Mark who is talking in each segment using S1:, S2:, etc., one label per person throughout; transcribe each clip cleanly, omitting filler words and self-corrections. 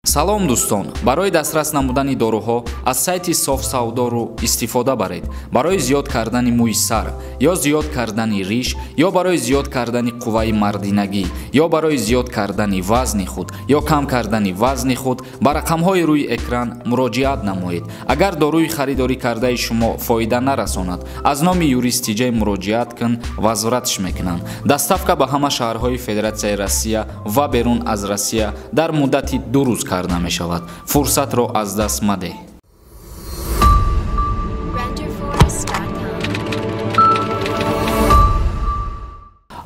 S1: Салом дӯстон, барои дастрас намудани доруҳо аз сайти Софсавдору истифода баред. Барои зиёд кардани мӯи сар ё зиёд кардани риш ё барои зиёд кардани қувваи мардинагӣ ё барои зиёд кардани вазни худ ё кам кардани вазни худ ба рақамҳои рӯи экран муроҷиат намоед. Агар доруи харидорӣ кардаи шумо фоида нарасонад, аз номи Юрист Тиҷай муроҷиат кун, возвратш мекунанд. Доставка ба ҳама шаҳрҳои Федератсияи Россия ва берун аз Россия дар муддати 2 рӯз карда мешавад. Фурсатро аз даст мадеҳ.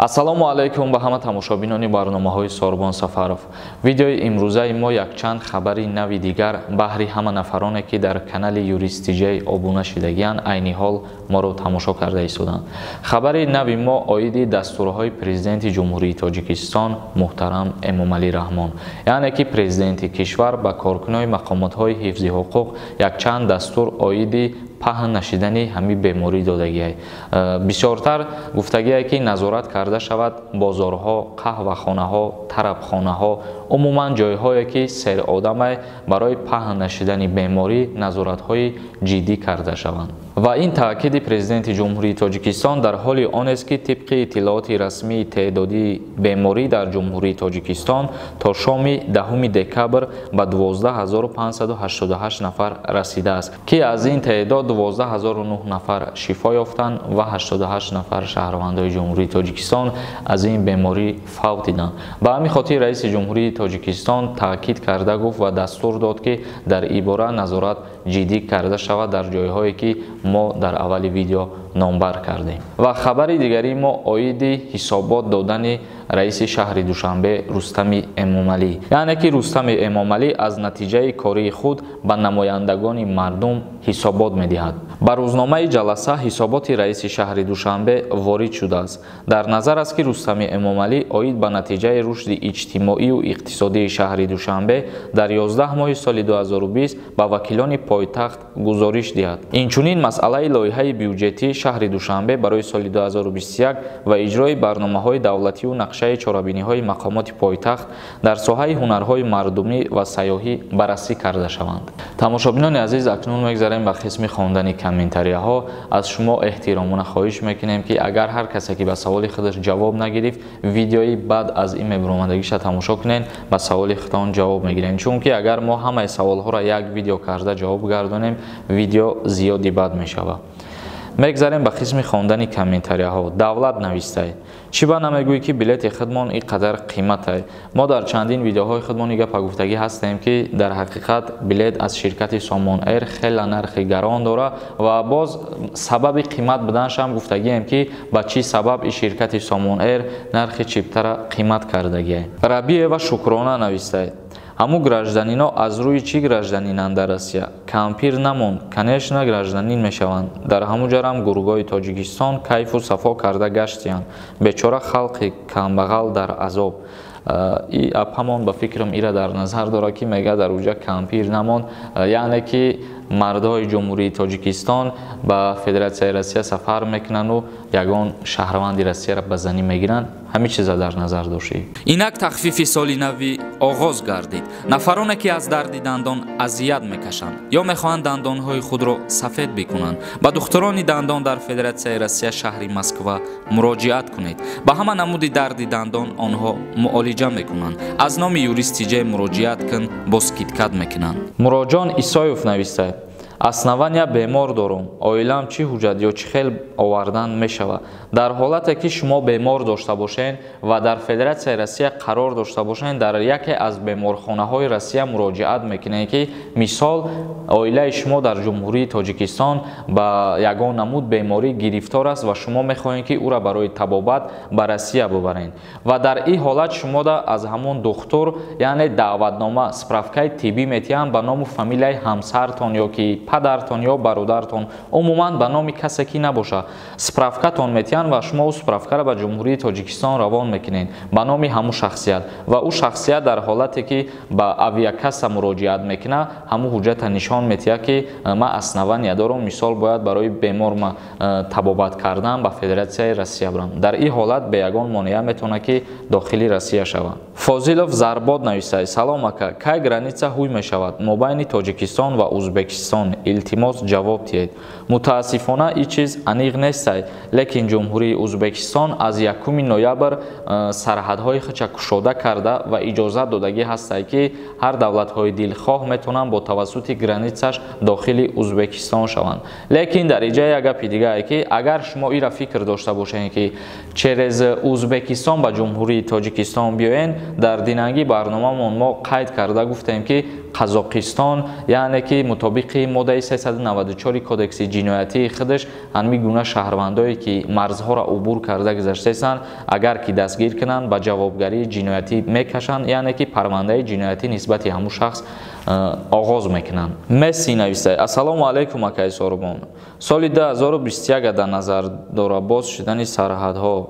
S2: Ассалому алайкум ба ҳама тамошобинони барномаҳои Сорбон Сафаров. Видеои имрӯзаи мо якчанд хабари нави дигар баҳри ҳама нафароне, ки дар канали Юрист Тиҷай обуна шидагиянд, айни ҳол моро тамошо карда истоданд. Хабари нави мо оиди дастурҳои президенти Ҷумҳурии Тоҷикистон муҳтарам Эмомалӣ Раҳмон, яъне ки президенти кишвар ба коркунони мақомотҳои ҳифзи ҳуқуқ якчанд дастур оиди паҳн нашидани ҳамин беморӣ додагиай. Бисёртар гуфтагиай, ки назорат карда шавад бозорҳо, қаҳвахонаҳо, тарабхонаҳо, умуман ҷойҳое ки серодамай, барои паҳн нашидани беморӣ назоратҳои ҷиддӣ карда шаванд. Ва ин таъкиди президенти Ҷумҳурии Тоҷикистон дар ҳоли он аст, ки тибқи иттилооти расмии теъдодии беморӣ дар Ҷумҳурии Тоҷикистон то шоми 10 декабр ба 12588 нафар расидааст, ки аз ин теъдод 12009 нафар шифо ёфтанд ва 88 нафар шаҳрвандои Ҷумҳурии Тоҷикистон аз ин беморӣ фавтиданд. Ба ҳамин хотир раиси Ҷумҳурии Тоҷикистон таъкид карда гуфт ва дастур дод, ки дар ибора назорат ҷиддӣ карда шавад дар ҷойҳое ки мо дар аввали видео номбар кардем. Ва хабари дигари мо оиди ҳисобот додани раиси шаҳри Душанбе Рустами Эмомалӣ, яъне ки Рустами Эмомалӣ аз натиҷаи кории худ ба намояндагони мардум ҳисобот медиҳад. Ба рӯзномаи ҷаласа ҳисоботи раиси шаҳри Душанбе ворид шудааст. Дар назар аст, ки Рустами Эмомалӣ оид ба натиҷаи рушди иҷтимоию иқтисодии шаҳри Душанбе дар 11 моҳи соли 2020 ба вакилони пойтахт гузориш диҳад. Инчунин масъалаи лоиҳаи бюҷетии шаҳри Душанбе барои соли 2021 ва иҷрои барномаҳои давлатию нақшаи чорабиниҳои мақомоти пойтахт дар соҳаи ҳунарҳои мардумӣ ва сайёҳӣ баррасӣ карда шаванд. Тамошобинони азиз, акнун мегзарем ба қисми хондани комментарияҳо. Аз шумо эҳтиромона хоҳиш мекунем, ки агар ҳар касе ки ба саволи худаш ҷавоб нагирифт, видеои баъд аз ин мебуромадагиша тамошо кунед, ба саволи худтон ҷавоб мегирем. Чунки агар мо ҳамаи саволҳоро як видео карда ҷавоб гардонем, видео зиёди бад мешавад. Мегзарем ба қисми хондани комментарияҳо. Давлат навистай: чӣ ба намегӯӣ, ки билети худмон ин қадар қиматай? Мо дар чандин видеоҳои худмон гапа гуфтагӣ ҳастем, ки дар ҳақиқат билет аз ширкати Сомон Эйр хеле нархи гарон дора ва боз сабаби қимат буданашам гуфтагием, ки ба чӣ сабаб ин ширкати Сомон Эйр нархи чиптара қимат кардагиай. Рабиева Шукрона навистай: ҳаму гражданино аз рӯи чӣ гражданинанд дар Россия? Кампир намонд, конечно гражданин мешаванд. Дар ҳаму ҷарам гургои Тоҷикистон кайфу сафо карда гаштиянд. Бечора халқи камбағал дар азоб. И апамон ба фикрам ира дар назар дорад, ки мега дар уҷа кампир намонд, яъне ки мардҳои Ҷумҳурии Тоҷикистон ба Федератсияи Россия сафар мекунанду ягон шаҳрванди Россияро ба занӣ мегиранд. Ҳамин чиза дар назар дошӣ.
S1: Инак тахфифи соли навӣ оғоз гардид. Нафароне ки аз дарди дандон азият мекашанд ё мехоҳанд дандонҳои худро сафед бикунанд, ба духтурони дандон дар Федератсияи Россия шаҳри Москва муроҷиат кунед. Ба ҳама намуди дарди дандон онҳо муолиҷа мекунанд. Аз номи Юрист Тиҷай муроҷиат кун, бо скидкат мекунанд.
S2: Муроҷон Исоев нависад: основания бемор дорум, оилам чӣ ҳуҷҷат ё чӣ хел овардан мешавад? Дар ҳолате ки шумо бемор дошта бошед ва дар Федератсияи Россия қарор дошта бошед, дар яке аз беморхонаҳои Россия муроҷиат мекунед, ки мисол оилаи шумо дар Ҷумҳурии Тоҷикистон ба ягон намуд беморӣ гирифтор аст ва шумо мехоҳед, ки ӯра барои табобат ба Россия бубаред. Ва дар ин ҳолат шумода аз ҳамон духтур, яъне даъватнома, справкаи тиббӣ метиҳанд ба ному фамилияи ҳамсартон ё ки падартон ё бародартон, умуман ба номи касе ки набоша, справкатон метиҳанд ва шумо ӯ справкаро ба Ҷумҳурии Тоҷикистон равон мекунед ба номи ҳамун шахсият, ва ӯ шахсият дар ҳолате ки ба авиакасса муроҷиат мекунад, ҳамун ҳуҷҷата нишон метиҳад, ки ман основания дорам, мисол бояд барои бемор ма табобат кардан ба Федератсияи Россия барам. Дар ин ҳолат бе ягон монеа метавонад ки дохили Россия шавад. Фозилов Зарбод нависад: салом ака, кай граница ҳуй мешавад мобайни Тоҷикистон ва Узбекистон? Илтимос ҷавоб диҳед. Мутаассифона ин чиз аниқ нестай, лекин Ҷумҳурии Узбекистон аз 1 ноябр сарҳадҳои худша кушода карда ва иҷозат додагӣ ҳастай, ки ҳар давлатҳои дилхоҳ метавонанд бо тавассути границаш дохили Узбекистон шаванд. Лекин дар иҷа як гапи дигае, ки агар шумо ира фикр дошта бошед, ки через Узбекистон ба Ҷумҳурии Тоҷикистон биёен, дар динангӣ барномамон мо қайд карда гуфтем, ки Қазоқистон, яъне ки мутобиқи моддаи 394 кодекси ҷиноятии худаш, ҳамин гуна шаҳрвандое ки марзҳоро убур карда гузаштаанд, агар ки дастгир кунанд, ба ҷавобгарии ҷиноятӣ мекашанд, яъне ки парвандаи ҷиноятӣ нисбати ҳамун шахс оғоз мекунанд. Месси нависад: ассалому алайкум акаи Сорбон, соли 2021 дар назар дора боз шудани сарҳадҳо.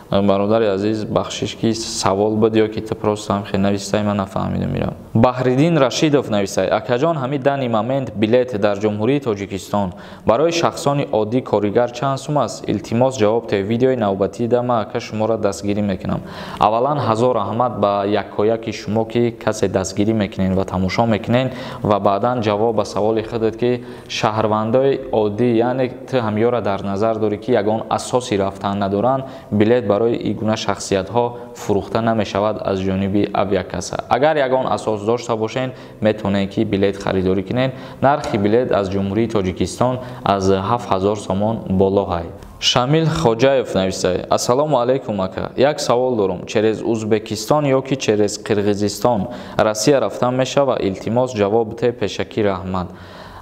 S2: Бародари азиз, бахшиш ки савол буд ё ки ту просто ҳам хел навистай, ман нафаҳмидам ирам. Баҳриддин Рашидов нависай: акаҷон, ҳамин дани момент билет дар Ҷумҳурии Тоҷикистон барои шахсони оддӣ коригар чанд сум аст? Илтимос ҷавоб диҳед. Видеои навбатӣ да ман ака шуморо дастгирӣ мекунам. Аввалан ҳазор раҳмат ба якояки шумо, ки касе дастгирӣ мекунед ва тамошо мекунед, ва баъдан ҷавоб ба саволи худат, ки шаҳрвандои оддӣ, яъне ту ҳамёра дар назар дорӣ, ки ягон асоси рафтан надоранд, билет барои ин гуна шахсиятҳо фурӯхта намешавад аз ҷониби авиакасса. Агар ягон асос дошта бошед, метавонед ки билет харидорӣ кунед. Нархи билет аз Ҷумҳурии Тоҷикистон аз 7000 сомон боло ҳай. Шамил Хоҷаев нависад: ассалому алайкум ака, як савол дорам, через Узбекистон ё ки через Қирғизистон Россия рафтан мешавад? Илтимос ҷавоб диҳед, пешакӣ раҳмат.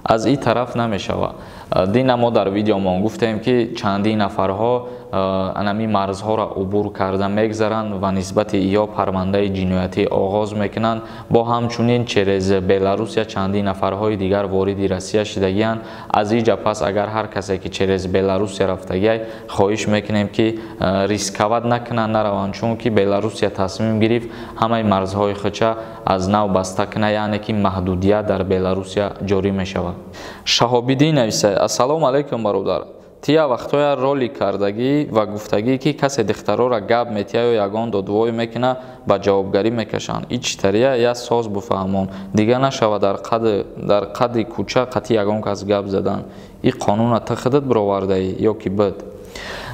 S2: Аз ин тараф намешавад. Дина мо дар видеомон гуфтем, ки чандин нафарҳо анами марзҳоро убур карда мегзаранд ва нисбати ё парвандаи ҷиноятӣ оғоз мекунанд. Бо ҳамчунин через Беларусия чандин нафарҳои дигар вориди Россия шидагиянд. Аз иҷа пас агар ҳар касе ки через Беларусия рафтагиай, хоҳиш мекунем, ки рисковать накунанд, нараванд, чунки Беларусия тасмим гирифт ҳамаи марзҳои худша аз нав баста кунад, яъне ки маҳдудият дар Беларусия ҷорӣ мешавад. Шаҳобиддин нависад: ассалому алайкум бародар, тия вақтҳоя ролик кардагӣ ва гуфтагӣ, ки касе духтарора гап метиҳа ё ягон додвой мекуна, ба ҷавобгарӣ мекашанд. Ин чӣ тария? Я соз буфаҳмон, дигар нашава дар қадри кӯча қатъи ягон кас гап задан. Ин қонуна ту худат бировардаӣ ё ки буд?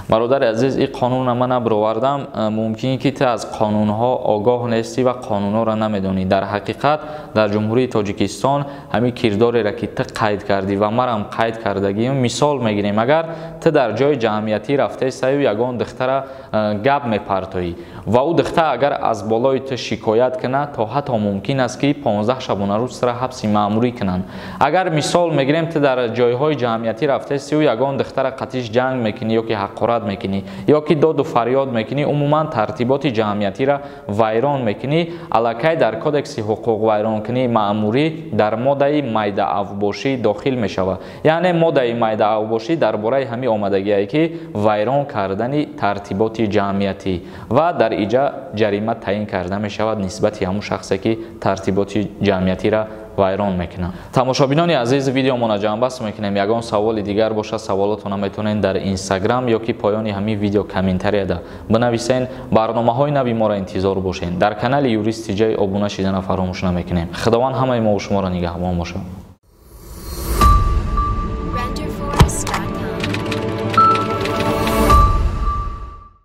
S2: Бародари азиз, ин қонунро ман набировардам. Мумкин ки ту аз қонунҳо огоҳ нестӣ ва қонунҳоро намедонӣ. Дар ҳақиқат дар Ҷумҳурии Тоҷикистон ҳамин кирдореро ки ту қайд кардӣ ва марам қайд кардагиам, мисол мегирем, агар ту дар ҷои ҷамъиятӣ рафтаистаю ягон духтара гап мепартоӣ ва ӯ духтар агар аз болои ту шикоят кунад, то ҳатто мумкин аст, ки 15 шабонарӯз тура ҳабси маъмурӣ кунанд. Агар мисол мегирем, ту дар ҷойҳои ҷамъиятӣ рафтаистию ягон духтара қатиш ҷанг мекунӣ ё ки ҳақорат мекунӣ ё ки доду фарёд мекунӣ, умуман тартиботи ҷамъиятиро вайрон мекунӣ, аллакай дар кодекси ҳуқуқвайронкунии маъмурӣ дар моддаи майдаавбошӣ дохил мешавад. Яъне моддаи майдаавбошӣ дар бораи ҳамин омадагие, ки вайрон кардани тартиботи ҷамъиятӣ, ва дар иҷа ҷарима таъин карда мешавад нисбати ҳамун шахсе, ки тартиботи ҷамъиятиро вайрон мекунад. Тамошобинони азиз, видеомона ҷамъбаст мекунем. Ягон саволи дигар бошад, саволотона метавонед дар Инстаграм ё ки поёни ҳамин видео комментарияда бинависен. Барномаҳои нави моро интизор бошед. Дар канали Юрист Тиҷай обуна шидана фаромӯш намекунем. Худованд ҳамаи мо шуморо нигаҳбон бошад.